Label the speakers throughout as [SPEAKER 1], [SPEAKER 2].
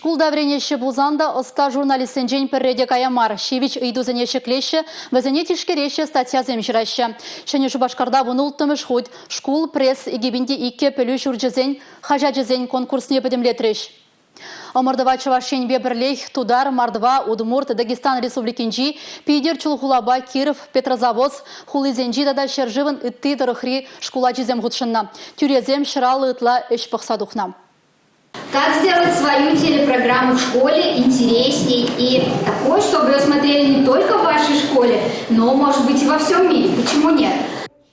[SPEAKER 1] Шкулта вӗренеҫҫӗ пулсан та ӑста журналистсенчен пӗрре те кая мар. Ҫивӗч ыйтусене ҫӗклеҫҫӗ, вӗсене тишкереҫҫӗ, статьясем ҫыраҫҫӗ. Ҫӗнӗ Шупашкарта вунулттӑмӗш хут шкул пресс 2002 пӗлӳ ҫурчӗсен хаҫачӗсен конкурсне пӗтӗмлетрӗҫ. Ӑмӑртӑва Чӑваш Енпе пӗрлех Тутар, Мордва, Удмурт, Дагестан Республикинчи, Питӗр, Чулхулапа Киров, Петрозаводск хулисенчи тата ҫӗршывӑн ытти тӑрӑхри шкул ачисем хутшӑннӑ. Тӳресем 150 ытла ӗҫ пӑхса тухнӑ.
[SPEAKER 2] Как сделать свою телепрограмму в школе интересней и такой, чтобы ее смотрели не только в вашей школе, но, может быть, и во всем мире? Почему нет?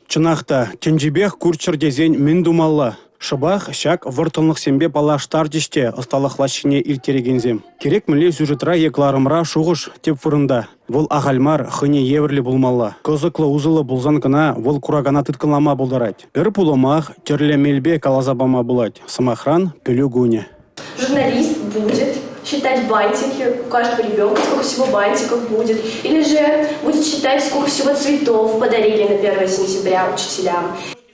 [SPEAKER 3] Чӑнах та, тӗнчипех курччӑр тесен мӗн тумалла? Шӑпах ҫак вӑрттӑнлӑхсемпе паллаштарчӗҫ те ӑсталӑх лаҫҫине ирттерекенсем. Кирек мӗнле сюжетра е кӑларӑмра шухӑш тӗп вырӑнта. Вӑл ахаль мар, хӑйне евӗрлӗ пулмалла. Кӑсӑклӑ, усӑллӑ пулсан кӑна вӑл куракана тыткӑнлама пултарать. Пӗр пулӑмах тӗрлӗ мелпе каласа пама пулать. Сӑмахран, пӗлӳ кунӗ.
[SPEAKER 4] Журналист будет считать бантики у каждого ребенка, сколько всего бантиков будет, или же будет считать, сколько всего цветов подарили на 1 сентября учителям.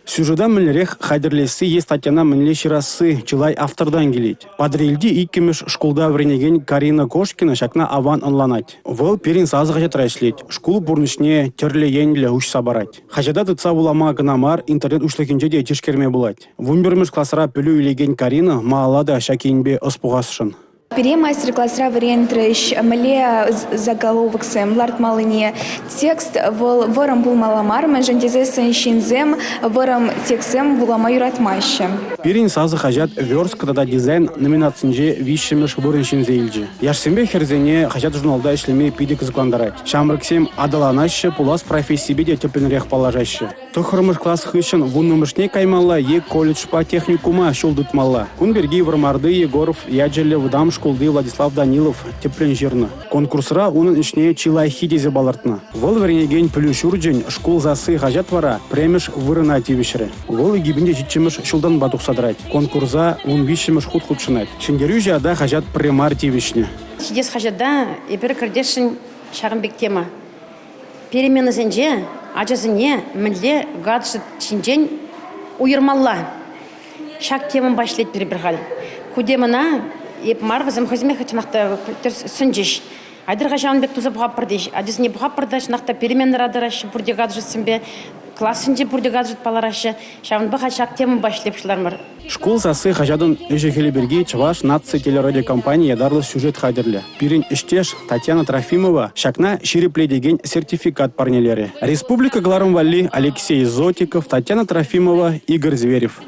[SPEAKER 3] Сюжета мӗнлерех хатӗрлесси е статьяна мӗнле ҫырасси чылай автортан килет. Патӑрьелти иккӗмӗш шкулта вӗренекен Карина Кошкина ҫакна аван ӑнланать. Вӑл пирӗн сасӑ хаҫатра ӗҫлет, шкул пурнӑҫне тӗрлӗ енлӗ уҫса парать. Хаҫата тытса вулама кӑна мар, интернет уҫлӑхӗнче те тишкерме пулать. Вунпӗрмӗш класра пӗлӳ илекен Карина малалла та ҫак енпе ӑс пухасшӑн.
[SPEAKER 5] Пире мастер-класра вӗрентрӗҫ, мӗнле заголовоксем лартмаллине. Текст вӑл вӑрӑм пулмалла мар, мӗншӗн тесессӗн ҫынсем вӑрӑм текстсем вулама юратмаҫҫӗ.
[SPEAKER 3] «Пирӗн сасӑ» хаҫат верстка тата дизайн номинацинче виҫҫӗмӗш вырӑн ҫӗнсе илчӗ. Яшсемпе хӗрсене хаҫат-журналта ӗҫлеме питӗ кӑсӑклантарать. Ҫамрӑксем аталанаҫҫӗ, пулас профессипе те тӗплӗнрех паллашаҫҫӗ. Тӑххӑрмӗш класс хыҫҫӑн вуннӑмӗшне каймалла е колледжпа техникума ҫул тытмалла. Кун пирки Вӑрмарти Егоров ячӗллӗ вӑтам шкулти Владислав Данилов тӗплӗн ҫырнӑ. Конкурсра унӑн ӗҫне чи лайӑххи тесе палӑртнӑ. Вӑл вӗренекен пӗлӳ ҫурчӗн «Шкул сасси» хаҫат вара пӗрремӗш вырӑна тивӗҫрӗ. Вӑл 2007-мӗш ҫултанпа тухса тӑрать. Конкурса вунвиҫҫӗмӗш хут хутшӑнать. Ҫӗнтерӳҫӗ ята хаҫат пӗрре мар тивӗҫнӗ.
[SPEAKER 6] Ҫитес хаҫата эпир кӗртесшӗн ҫакӑн пек тема. Переменӑсенче ачасене мӗнле гаджет ҫинчен уйӑрмалла? Ҫак темӑпа ӗҫлетпӗр эпир халь. Ку темӑна эп мар, вӗсем хӑйсемех чӑнах та сӗнчӗҫ. Айтӑр-ха ҫавӑн пек туса пӑхатпӑр теҫ. Ачасене пӑхатпӑр та чӑнах та переменӑра тӑраҫҫӗ пурте гаджетсемпе, классенче пурте гаджет палӑраҫҫӗ. Ҫавӑнпа халь ҫак темӑпа ӗҫле пуҫларӑмӑр.
[SPEAKER 3] Шкул сасси хаҫатӑн ӗҫӗ-хӗлӗ пирки Чӑваш наци телерадиокомпани ятарлӑ сюжет хатӗрлӗ. Пирӗн ӗҫтеш Татьяна Трофимова ҫакна ҫирӗплетекен сертификат парнелерӗ. Республика кӑларӑм валли Алексей Зотиков, Татьяна Трофимова, Игорь Зверев.